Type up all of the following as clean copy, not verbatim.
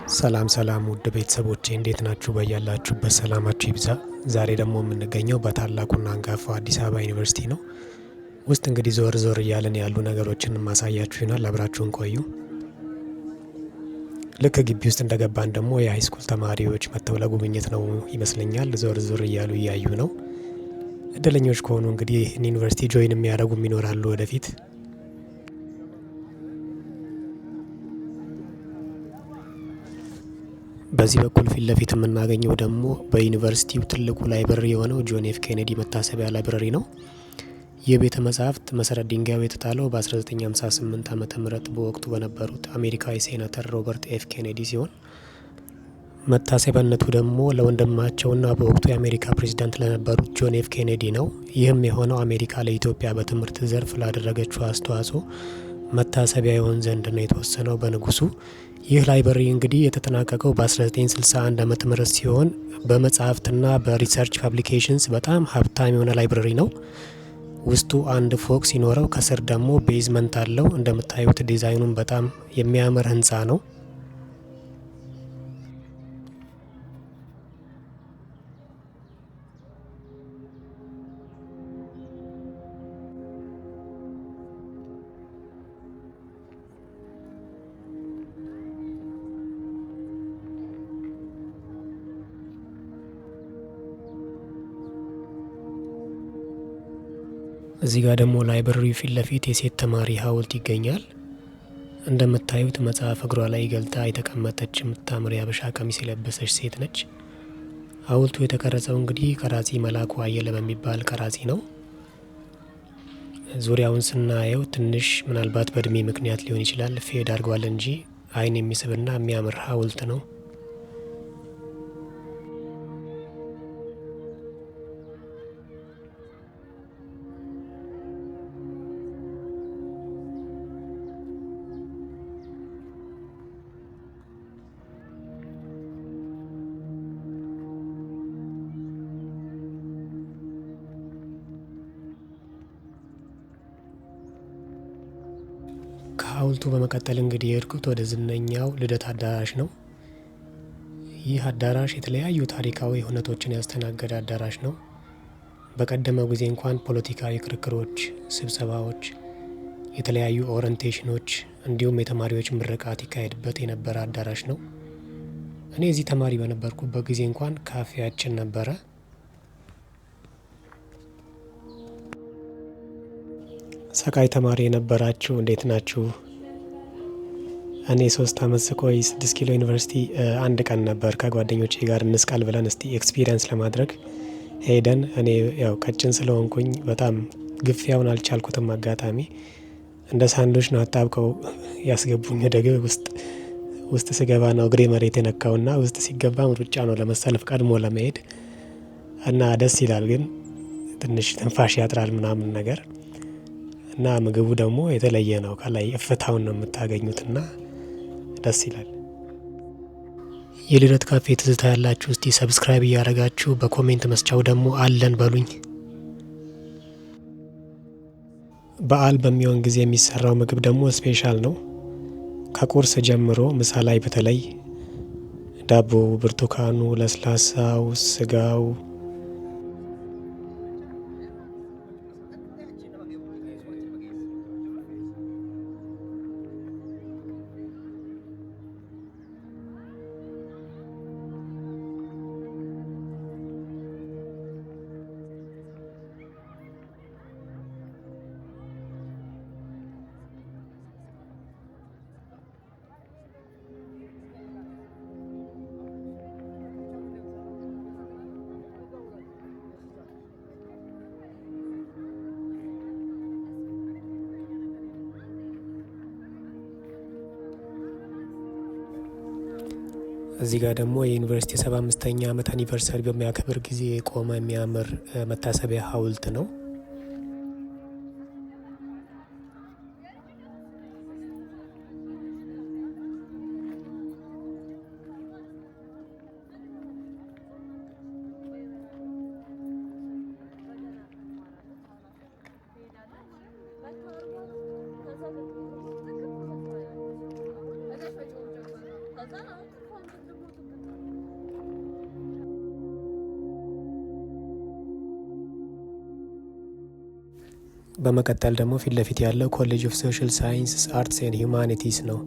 ሰላም ሰላም ውድ ቤተሰቦቼ፣ እንዴት ናችሁ? በያላችሁበት ሰላማችሁ ይብዛ። ዛሬ ደግሞ የምንገኘው በታላቁና አንጋፋው አዲስ አበባ ዩኒቨርሲቲ ነው። ውስጥ እንግዲህ ዞር ዞር እያልን ያሉ ነገሮችን ማሳያችሁ ይሆናል። አብራችሁን ቆዩ። ልክ ግቢ ውስጥ እንደገባን ደግሞ የ high school ተማሪዎች መጥተው ለጉብኝት ነው ይመስለኛል፣ ዞር ዞር እያሉ እያዩ ነው። እድለኞች ከሆኑ እንግዲህ ዩኒቨርሲቲ join የሚያደርጉም ይኖራሉ ወደፊት። በዚህ በኩል ፊት ለፊት የምናገኘው ደግሞ በዩኒቨርሲቲው ትልቁ library የሆነው ጆን ኤፍ ኬኔዲ መታሰቢያ library ነው። ይህ ቤተ መጻሕፍት መሰረት ድንጋዩ የተጣለው በ1958 ዓ.ም በወቅቱ በነበሩት አሜሪካዊ ሴናተር ሮበርት ኤፍ ኬኔዲ ሲሆን፣ መታሰቢያነቱ ደግሞ ለወንድማቸውና በወቅቱ የአሜሪካ ፕሬዚዳንት ለነበሩት ጆን ኤፍ ኬኔዲ ነው። ይህም የሆነው አሜሪካ ለኢትዮጵያ በትምህርት ዘርፍ ላደረገችው አስተዋጽኦ መታሰቢያ ይሆን ዘንድ ነው የተወሰነው በንጉሱ። ይህ library እንግዲህ የተጠናቀቀው በ1961 ዓ.ም ሲሆን፣ በመጽሐፍትና በ research publications በጣም ሀብታም የሆነ library ነው። ውስጡ አንድ ፎቅ ሲኖረው ከስር ደግሞ basement አለው። እንደምታዩት ዲዛይኑን በጣም የሚያምር ህንፃ ነው። እዚህ ጋር ደግሞ library ፊት ለፊት የሴት ተማሪ ሐውልት ይገኛል። እንደምታዩት መጽሐፍ እግሯ ላይ ገልጣ የተቀመጠች የምታምር የሀበሻ ቀሚስ የለበሰች ሴት ነች። ሐውልቱ የተቀረጸው እንግዲህ ቀራጺ መላኩ አየለ በሚባል ቀራጺ ነው። ዙሪያውን ስናየው ትንሽ ምናልባት በእድሜ ምክንያት ሊሆን ይችላል fade አድርጓል እንጂ ዓይን የሚስብና የሚያምር ሐውልት ነው። ከሐውልቱ በመቀጠል እንግዲህ የሄድኩት ወደ ዝነኛው ልደት አዳራሽ ነው። ይህ አዳራሽ የተለያዩ ታሪካዊ ሁነቶችን ያስተናገደ አዳራሽ ነው። በቀደመው ጊዜ እንኳን ፖለቲካዊ ክርክሮች፣ ስብሰባዎች፣ የተለያዩ orientation ኖች እንዲሁም የተማሪዎች ምርቃት ይካሄድበት የነበረ አዳራሽ ነው። እኔ እዚህ ተማሪ በነበርኩበት ጊዜ እንኳን ካፌያችን ነበረ። ሰቃይ ተማሪ የነበራችሁ እንዴት ናችሁ? እኔ 3 አመት ስቆይ 6 ኪሎ ዩኒቨርሲቲ አንድ ቀን ነበር ከጓደኞቼ ጋር እንስቀል ብለን እስቲ experience ለማድረግ ሄደን፣ እኔ ያው ቀጭን ስለሆንኩኝ በጣም ግፊያውን አልቻልኩትም። አጋጣሚ እንደ ሳንዶች ነው አጣብቀው ያስገቡኝ ወደ ግብ ውስጥ። ውስጥ ስገባ ነው እግሬ መሬት የነካውና ውስጥ ሲገባም ሩጫ ነው ለመሰለፍ ቀድሞ ለመሄድ፣ እና ደስ ይላል፣ ግን ትንሽ ትንፋሽ ያጥራል ምናምን ነገር። እና ምግቡ ደግሞ የተለየ ነው። ከላይ እፍታውን ነው የምታገኙትና ደስ ይላል። የልደት ካፌ ትዝታ ያላችሁ እስቲ subscribe እያደረጋችሁ በ comment መስጫው ደግሞ አለን በሉኝ። በዓል በሚሆን ጊዜ የሚሰራው ምግብ ደግሞ special ነው። ከቁርስ ጀምሮ ምሳ ላይ በተለይ ዳቦው፣ ብርቱካኑ፣ ለስላሳው፣ ስጋው። እዚህ ጋር ደግሞ የዩኒቨርሲቲ 75ኛ ዓመት anniversary በሚያከብር ጊዜ የቆመ የሚያምር መታሰቢያ ሐውልት ነው። በመቀጠል ደግሞ ፊት ለፊት ያለው College of Social Sciences, Arts and Humanities ነው።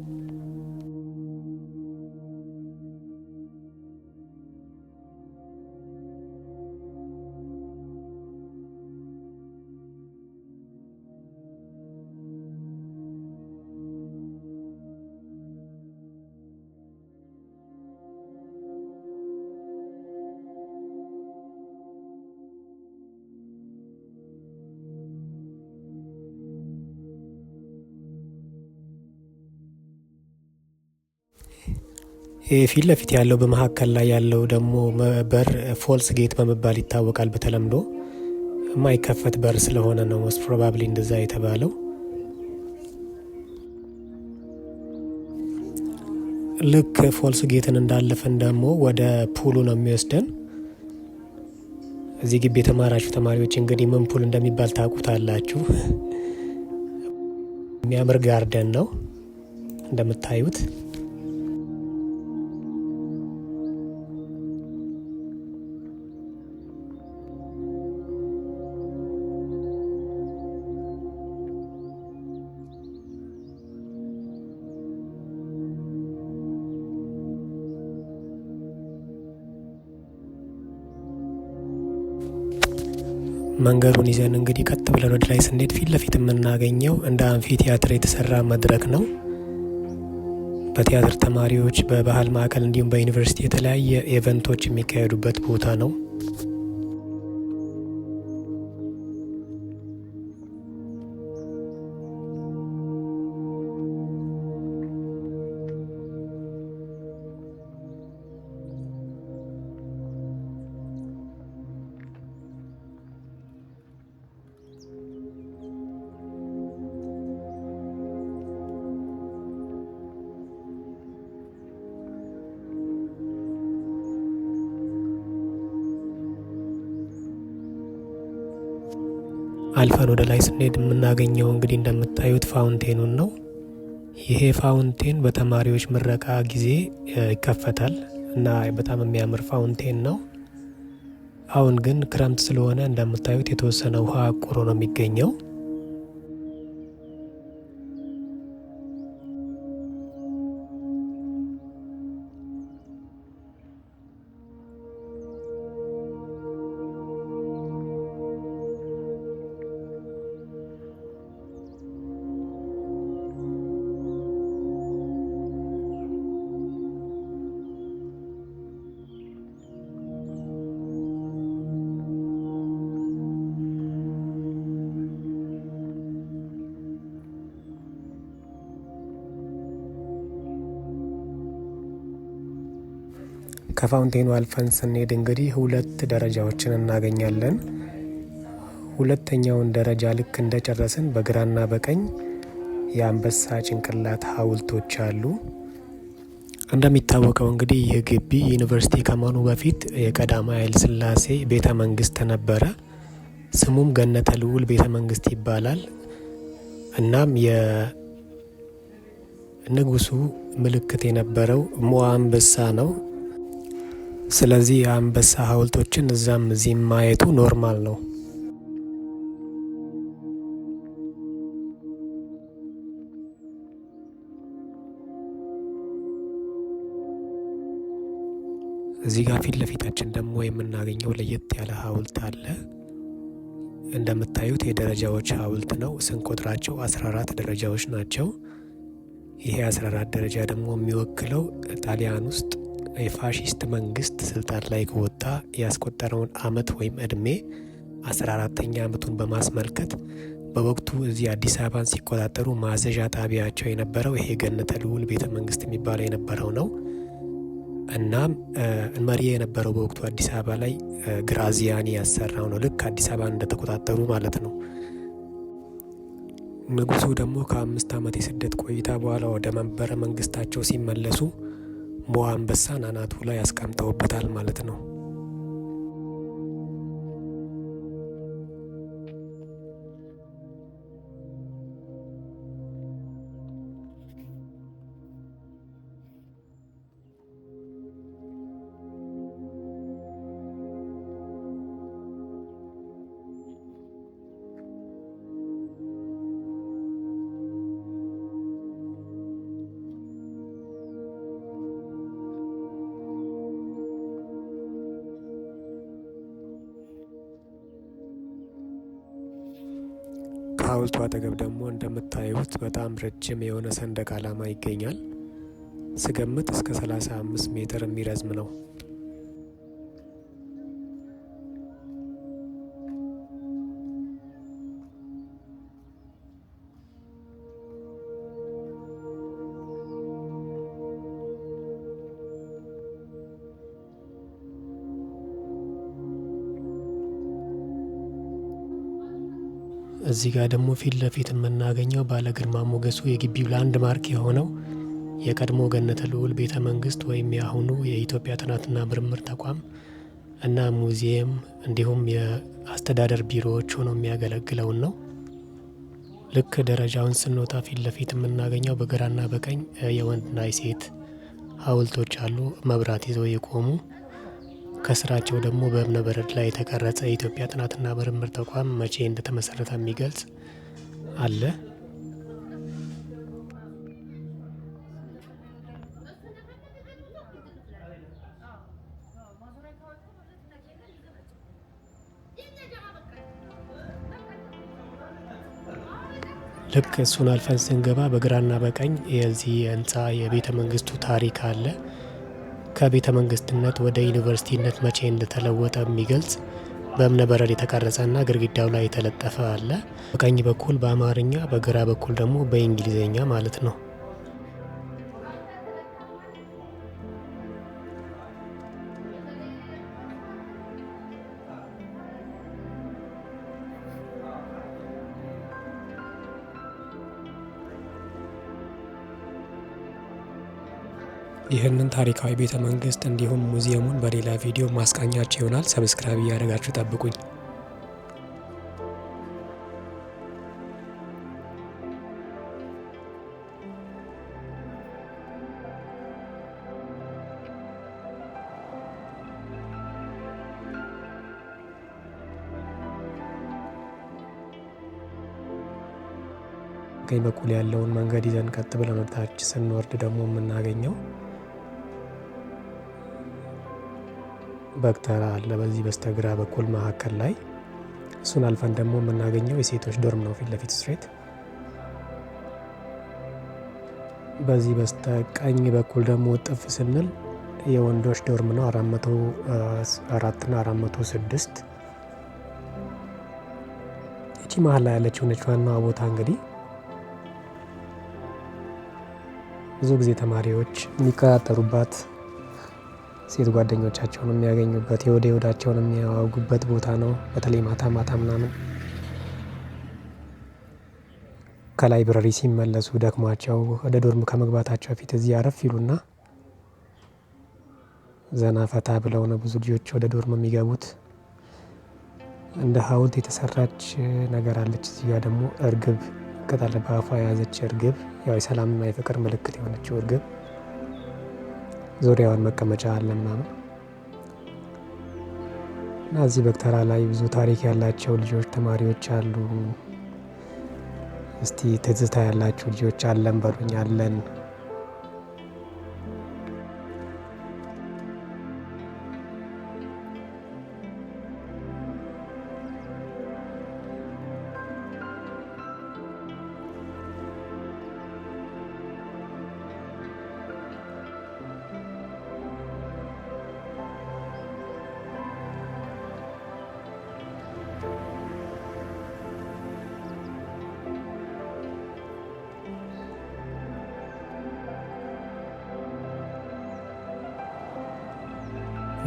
ፊት ለፊት ያለው በመካከል ላይ ያለው ደግሞ በር false gate በመባል ይታወቃል። በተለምዶ የማይከፈት በር ስለሆነ ነው most probably እንደዛ የተባለው። ልክ false gate ን እንዳለፍን ደግሞ ወደ pool ኡ ነው የሚወስደን። እዚህ ግቢ የተማራችሁ ተማሪዎች እንግዲህ ምን pool እንደሚባል ታውቁታላችሁ። የሚያምር garden ነው እንደምታዩት። መንገዱን ይዘን እንግዲህ ቀጥ ብለን ወደ ላይ ስንሄድ ፊት ለፊት የምናገኘው እንደ amphitheater የተሰራ መድረክ ነው። በቲያትር ተማሪዎች፣ በባህል ማዕከል እንዲሁም በዩኒቨርሲቲ የተለያየ event ኦች የሚካሄዱበት ቦታ ነው። አልፈን ወደ ላይ ስንሄድ የምናገኘው እንግዲህ እንደምታዩት fountain ኡን ነው። ይሄ fountain በተማሪዎች ምረቃ ጊዜ ይከፈታል እና በጣም የሚያምር fountain ነው። አሁን ግን ክረምት ስለሆነ እንደምታዩት የተወሰነ ውሃ አቁሮ ነው የሚገኘው። ከ fountain ኡ አልፈን ስንሄድ እንግዲህ ሁለት ደረጃዎችን እናገኛለን። ሁለተኛውን ደረጃ ልክ እንደጨረስን በግራና በቀኝ የአንበሳ ጭንቅላት ሐውልቶች አሉ። እንደሚታወቀው እንግዲህ ይህ ግቢ ዩኒቨርሲቲ ከመሆኑ በፊት የቀዳማዊ ኃይለ ሥላሴ ቤተ መንግስት ነበረ። ስሙም ገነተ ልዑል ቤተ መንግስት ይባላል። እናም የንጉሱ ምልክት የነበረው ሞአ አንበሳ ነው። ስለዚህ የአንበሳ ሐውልቶችን እዛም እዚህም ማየቱ normal ነው። እዚህ ጋር ፊት ለፊታችን ደግሞ የምናገኘው ለየት ያለ ሐውልት አለ። እንደምታዩት የደረጃዎች ሐውልት ነው። ስንቆጥራቸው 14 ደረጃዎች ናቸው። ይሄ 14 ደረጃ ደግሞ የሚወክለው ጣሊያን ውስጥ የፋሺስት መንግስት ስልጣን ላይ ከወጣ ያስቆጠረውን አመት ወይም እድሜ 14ኛ አመቱን በማስመልከት በወቅቱ እዚህ አዲስ አበባን ሲቆጣጠሩ ማዘዣ ጣቢያቸው የነበረው ይሄ ገነተ ልዑል ቤተ መንግስት የሚባለው የነበረው ነው። እናም መሪ የነበረው በወቅቱ አዲስ አበባ ላይ ግራዚያኒ ያሰራው ነው። ልክ አዲስ አበባን እንደተቆጣጠሩ ማለት ነው። ንጉሱ ደግሞ ከ5 አመት የስደት ቆይታ በኋላ ወደ መንበረ መንግስታቸው ሲመለሱ ሞአ አንበሳን አናቱ ላይ አስቀምጠውበታል ማለት ነው። ከሐውልቱ አጠገብ ደግሞ እንደምታዩት በጣም ረጅም የሆነ ሰንደቅ ዓላማ ይገኛል። ስገምት እስከ 35 ሜትር የሚረዝም ነው። እዚህ ጋር ደግሞ ፊት ለፊት የምናገኘው ባለ ግርማ ሞገሱ የግቢው landmark የሆነው የቀድሞ ገነተ ልዑል ቤተ መንግስት ወይም የአሁኑ የኢትዮጵያ ጥናትና ምርምር ተቋም እና ሙዚየም እንዲሁም የአስተዳደር ቢሮዎች ሆኖ የሚያገለግለውን ነው። ልክ ደረጃውን ስንወጣ ፊት ለፊት የምናገኘው በግራና በቀኝ የወንድና የሴት ሐውልቶች አሉ፣ መብራት ይዘው የቆሙ። ከስራቸው ደግሞ በእብነ በረድ ላይ የተቀረጸ የኢትዮጵያ ጥናትና ምርምር ተቋም መቼ እንደተመሰረተ የሚገልጽ አለ። ልክ እሱን አልፈን ስንገባ በግራና በቀኝ የዚህ ህንፃ የቤተ መንግስቱ ታሪክ አለ። ከቤተ መንግስትነት ወደ ዩኒቨርሲቲነት መቼ እንደተለወጠ የሚገልጽ በእብነ በረድ የተቀረጸና ግድግዳው ላይ የተለጠፈ አለ። በቀኝ በኩል በአማርኛ በግራ በኩል ደግሞ በእንግሊዘኛ ማለት ነው። ይህንን ታሪካዊ ቤተ መንግስት እንዲሁም ሙዚየሙን በሌላ ቪዲዮ ማስቃኛችሁ ይሆናል። Subscribe እያደረጋችሁ ጠብቁኝ። ቀኝ በኩል ያለውን መንገድ ይዘን ቀጥ ብለን ወደ ታች ስንወርድ ደግሞ የምናገኘው በግተራ አለ በዚህ በስተግራ በኩል መካከል ላይ። እሱን አልፈን ደግሞ የምናገኘው የሴቶች dorm ነው ፊት ለፊት straight። በዚህ በስተቀኝ በኩል ደግሞ ጥፍ ስንል የወንዶች dorm ነው 404 እና 406። እቺ መሀል ላይ ያለችው ነች ዋናዋ ቦታ። እንግዲህ ብዙ ጊዜ ተማሪዎች የሚቀጣጠሩባት፣ ሴት ጓደኞቻቸውን የሚያገኙበት፣ የወደ ወዳቸውን የሚያወጉበት ቦታ ነው። በተለይ ማታ ማታ ምናምን ከ library ሲመለሱ ደክሟቸው ወደ dorm ከመግባታቸው በፊት እዚህ አረፍ ይሉና ዘና ፈታ ብለው ነው ብዙ ልጆች ወደ dorm የሚገቡት። እንደ ሐውልት የተሰራች ነገር አለች። እዚህ ጋር ደግሞ እርግብ ቅጠል በአፏ የያዘች እርግብ፣ ያው የሰላምና የፍቅር ምልክት የሆነችው እርግብ፣ ዙሪያዋን መቀመጫ አለ ምናምን። እና እዚህ በግተራ ላይ ብዙ ታሪክ ያላቸው ልጆች ተማሪዎች አሉ። እስቲ ትዝታ ያላችሁ ልጆች አለን በሉኝ፣ አለን።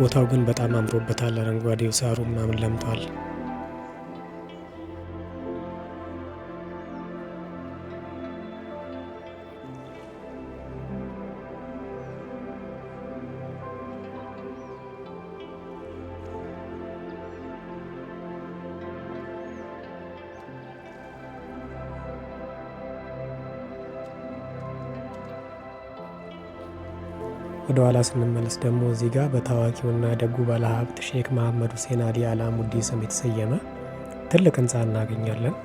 ቦታው ግን በጣም አምሮበታል። አረንጓዴው ሳሩ ምናምን ለምቷል። ወደ ኋላ ስንመለስ ደግሞ እዚህ ጋር በታዋቂውና ደጉ ባለሀብት ሼክ መሐመድ ሁሴን አሊ አላሙዲ ስም የተሰየመ ትልቅ ህንፃ እናገኛለን።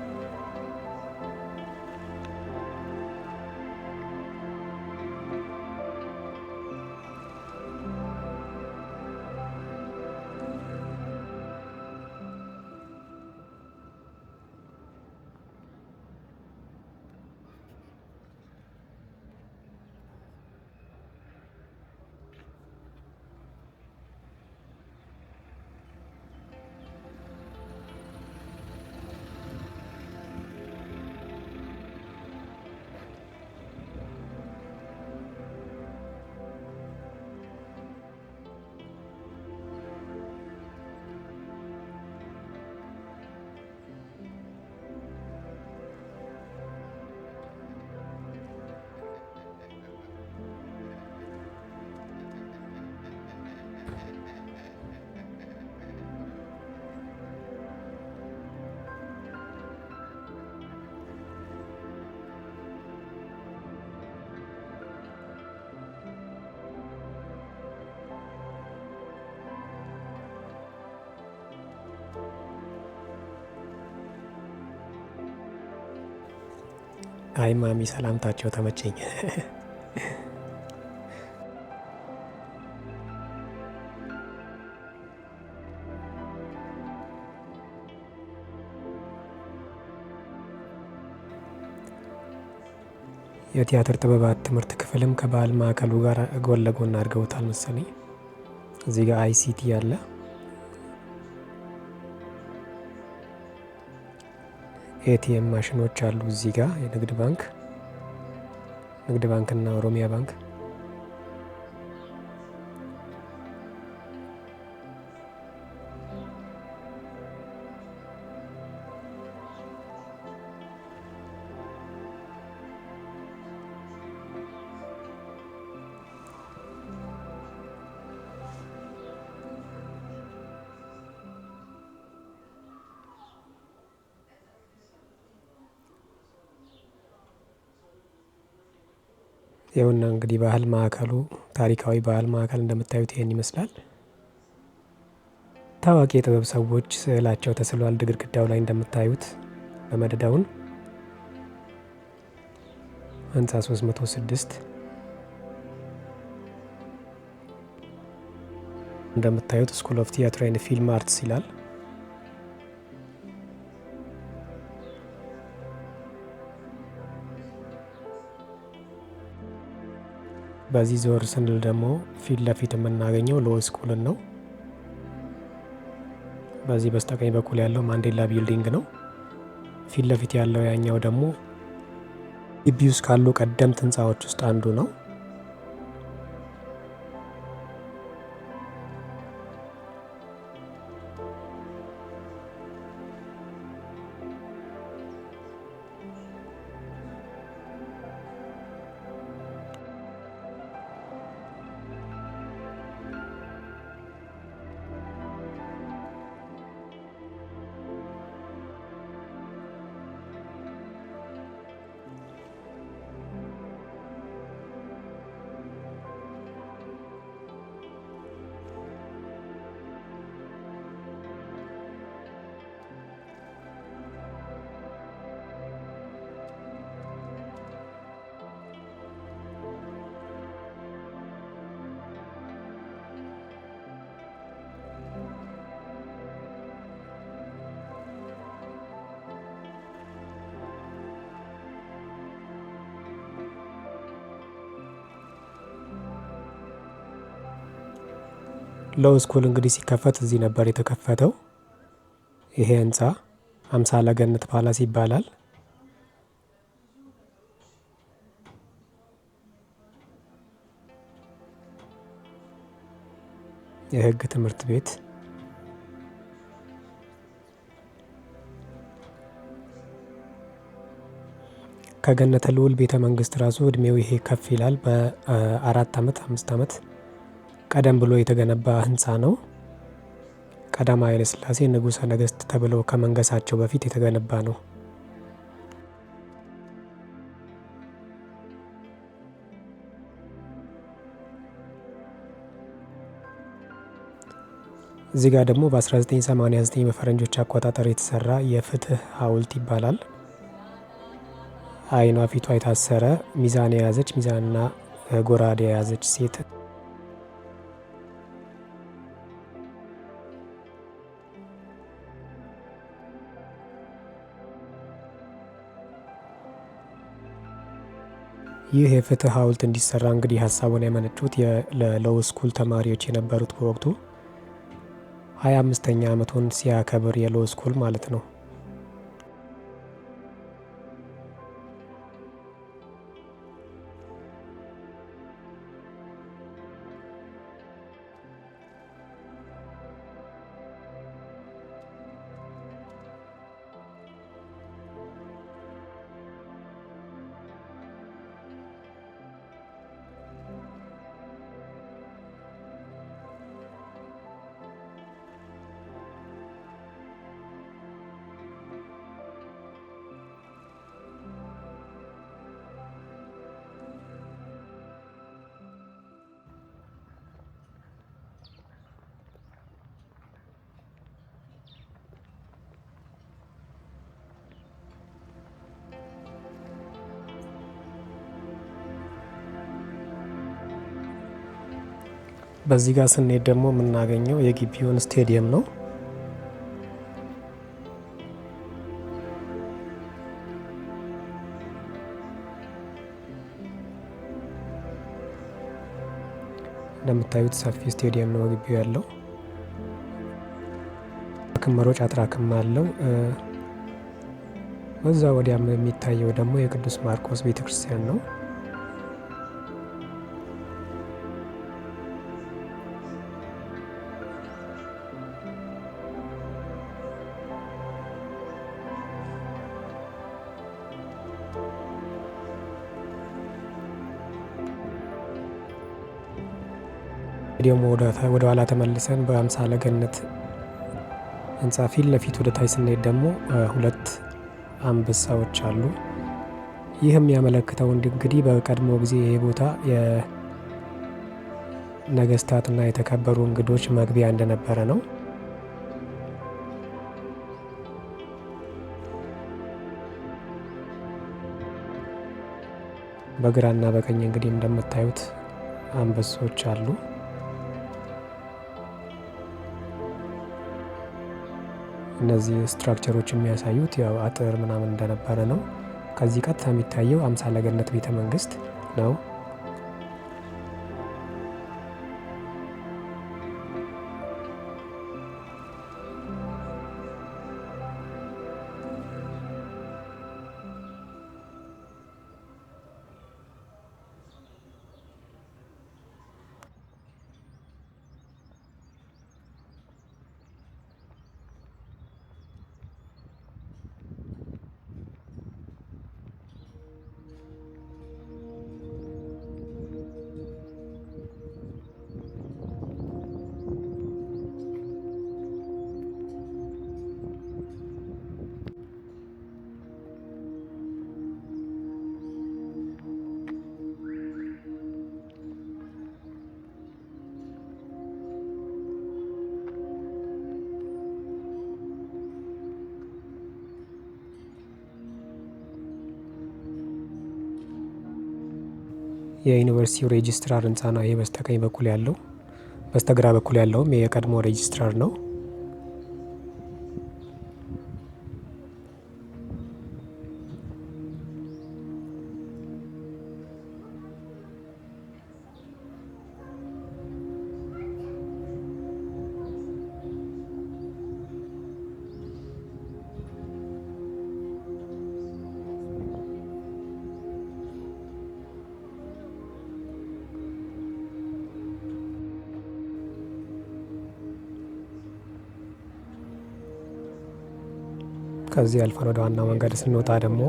አይ ማሚ ሰላምታቸው ተመቸኝ። የቲያትር ጥበባት ትምህርት ክፍልም ከባህል ማዕከሉ ጋር ጎን ለጎን አድርገውታል መሰለኝ። እዚህ ጋር ICT አለ። ATM ማሽኖች አሉ እዚህ ጋር የንግድ ባንክ፣ ንግድ ባንክና ኦሮሚያ ባንክ። ይኸውና እንግዲህ ባህል ማዕከሉ፣ ታሪካዊ ባህል ማዕከል እንደምታዩት ይሄን ይመስላል። ታዋቂ የጥበብ ሰዎች ስዕላቸው ተስሏል ግድግዳው ላይ እንደምታዩት በመደዳውን። ህንፃ 306 እንደምታዩት School of Theatre and Film Arts ይላል። በዚህ ዞር ስንል ደግሞ ፊት ለፊት የምናገኘው law school ን ነው። በዚህ በስተቀኝ በኩል ያለው ማንዴላ building ነው። ፊት ለፊት ያለው ያኛው ደግሞ ግቢ ውስጥ ካሉ ቀደምት ህንፃዎች ውስጥ አንዱ ነው። Law school እንግዲህ ሲከፈት እዚህ ነበር የተከፈተው። ይሄ ህንፃ አምሳለ ገነት palace ይባላል። የህግ ትምህርት ቤት፣ ከገነተ ልዑል ቤተ መንግስት ራሱ እድሜው ይሄ ከፍ ይላል። በ4 አመት 5 አመት ቀደም ብሎ የተገነባ ህንፃ ነው። ቀዳማዊ ኃይለ ሥላሴ ንጉሠ ነገሥት ተብለው ከመንገሳቸው በፊት የተገነባ ነው። እዚህ ጋር ደግሞ በ1989 በፈረንጆች አቆጣጠር የተሰራ የፍትህ ሐውልት ይባላል። አይኗ ፊቷ የታሰረ ሚዛን የያዘች፣ ሚዛንና ጎራዴ የያዘች ሴት። ይህ የፍትህ ሐውልት እንዲሰራ እንግዲህ ሀሳቡን ያመነጩት ለ law school ተማሪዎች የነበሩት በወቅቱ 25ኛ አመቱን ሲያከብር የ law school ማለት ነው። በዚህ ጋር ስንሄድ ደግሞ የምናገኘው የግቢውን ስቴዲየም ነው። እንደምታዩት ሰፊ ስቴዲየም ነው ግቢው ያለው። መሮጫ track ም አለው። በዛ ወዲያም የሚታየው ደግሞ የቅዱስ ማርቆስ ቤተክርስቲያን ነው። ደግሞ ወደ ኋላ ተመልሰን በአምሳለ ገነት ህንፃ ፊት ለፊት ወደ ታች ስንሄድ ደግሞ ሁለት አንበሳዎች አሉ። ይህ የሚያመለክተው እንግዲህ በቀድሞ ጊዜ ይሄ ቦታ የነገስታትና የተከበሩ እንግዶች መግቢያ እንደነበረ ነው። በግራና በቀኝ እንግዲህ እንደምታዩት አንበሶች አሉ። እነዚህ structure ኦች የሚያሳዩት ያው አጥር ምናምን እንደነበረ ነው። ከዚህ ቀጥታ የሚታየው አምሳለ ገነት ቤተ መንግስት ነው። የዩኒቨርሲቲው ሬጂስትራር ህንፃ ነው። ይሄ በስተቀኝ በኩል ያለው፣ በስተግራ በኩል ያለውም የቀድሞ ሬጂስትራር ነው። ከዚህ አልፈን ወደ ዋናው መንገድ ስንወጣ ደግሞ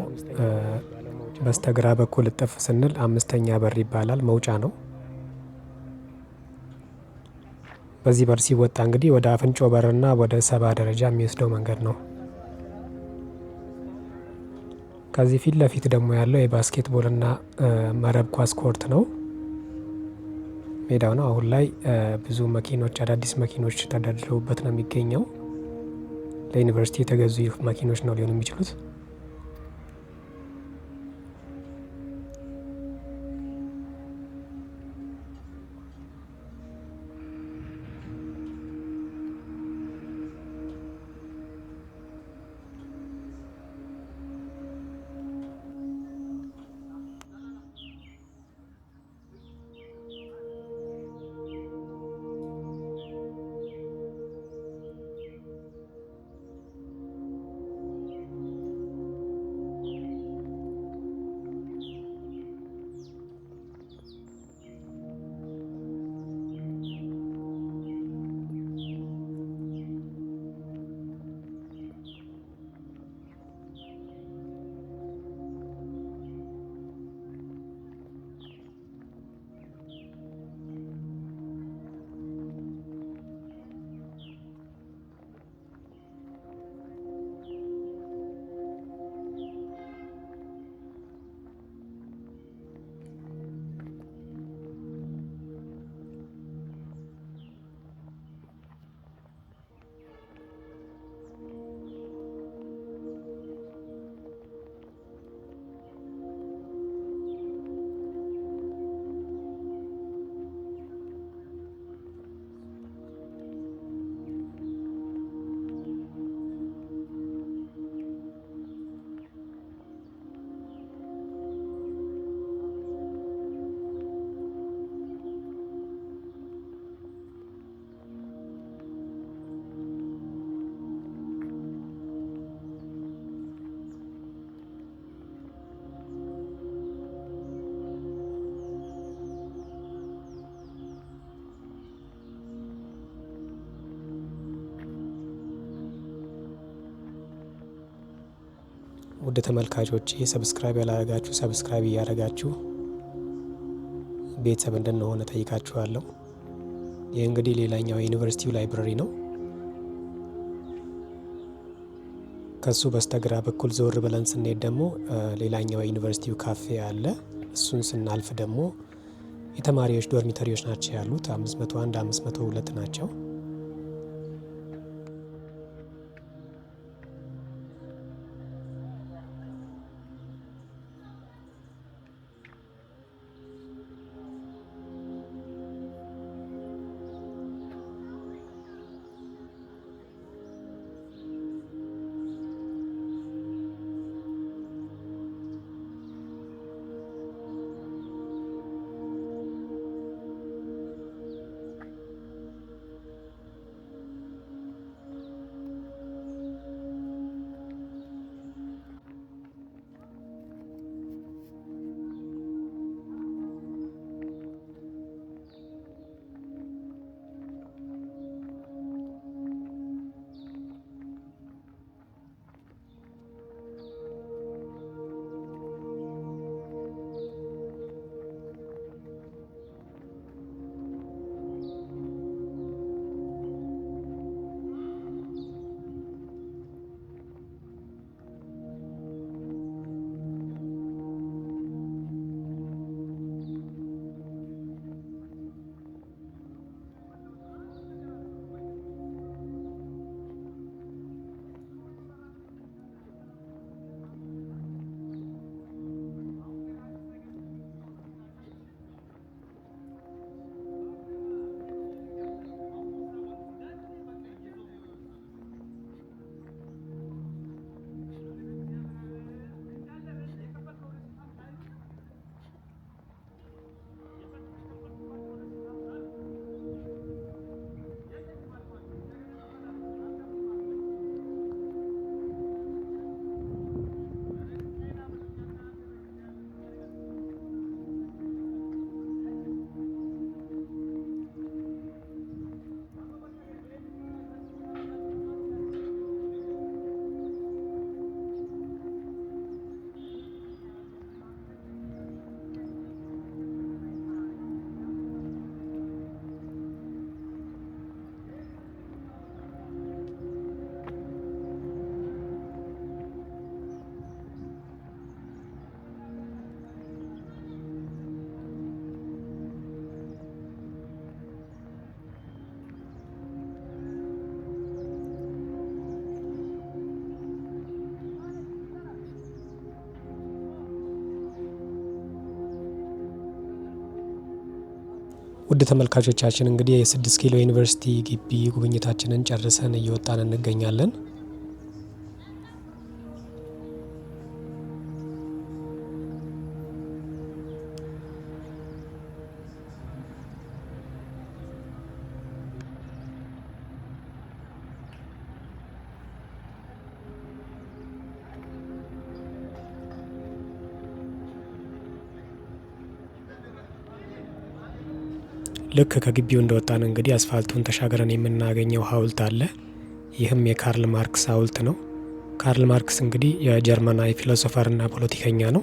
በስተግራ በኩል እጥፍ ስንል አምስተኛ በር ይባላል፣ መውጫ ነው። በዚህ በር ሲወጣ እንግዲህ ወደ አፍንጮ በርና ወደ 70 ደረጃ የሚወስደው መንገድ ነው። ከዚህ ፊት ለፊት ደግሞ ያለው የ basketball ና መረብ ኳስ court ነው፣ ሜዳው ነው። አሁን ላይ ብዙ መኪኖች፣ አዳዲስ መኪኖች ተደርድረውበት ነው የሚገኘው። ለዩኒቨርሲቲ የተገዙ መኪኖች ነው ሊሆኑ የሚችሉት። ውድ ተመልካቾቼ subscribe ያላረጋችሁ subscribe እያደረጋችሁ ቤተሰብ እንድንሆን እጠይቃችኋለሁ። ይህ እንግዲህ ሌላኛው የዩኒቨርሲቲው library ነው። ከሱ በስተግራ በኩል ዞር ብለን ስንሄድ ደግሞ ሌላኛው የዩኒቨርሲቲው ካፌ አለ። እሱን ስናልፍ ደግሞ የተማሪዎች dormitory ዎች ናቸው ያሉት፣ 501፣ 502 ናቸው። ውድ ተመልካቾቻችን እንግዲህ የ6 ኪሎ ዩኒቨርሲቲ ግቢ ጉብኝታችንን ጨርሰን እየወጣን እንገኛለን። ልክ ከግቢው እንደወጣን እንግዲህ አስፋልቱን ተሻግረን የምናገኘው ሐውልት አለ። ይህም የካርል ማርክስ ሐውልት ነው። ካርል ማርክስ እንግዲህ የጀርመናዊ philosopher ና ፖለቲከኛ ነው።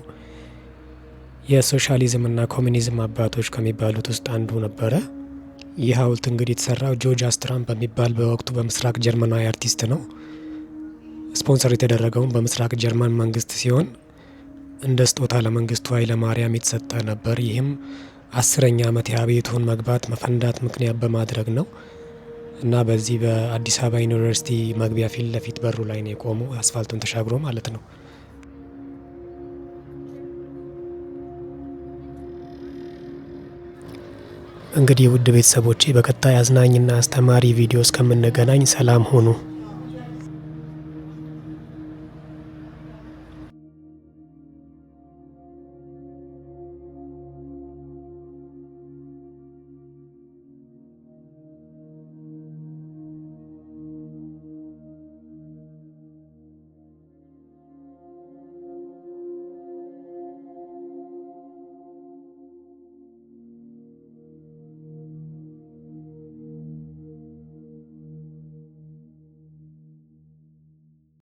የሶሻሊዝምና ኮሚኒዝም አባቶች ከሚባሉት ውስጥ አንዱ ነበረ። ይህ ሐውልት እንግዲህ የተሰራው ጆርጅ አስትራም በሚባል በወቅቱ በምስራቅ ጀርመናዊ አርቲስት ነው። ስፖንሰር የተደረገውም በምስራቅ ጀርመን መንግስት ሲሆን እንደ ስጦታ ለመንግስቱ ኃይለ ማርያም የተሰጠ ነበር። ይህም 10ኛ ዓመት የአብዮቱን መግባት መፈንዳት ምክንያት በማድረግ ነው። እና በዚህ በአዲስ አበባ ዩኒቨርሲቲ መግቢያ ፊት ለፊት በሩ ላይ ነው የቆመው፣ አስፋልቱን ተሻግሮ ማለት ነው። እንግዲህ ውድ ቤተሰቦቼ በቀጣይ አዝናኝና አስተማሪ ቪዲዮ እስከምንገናኝ ሰላም ሁኑ።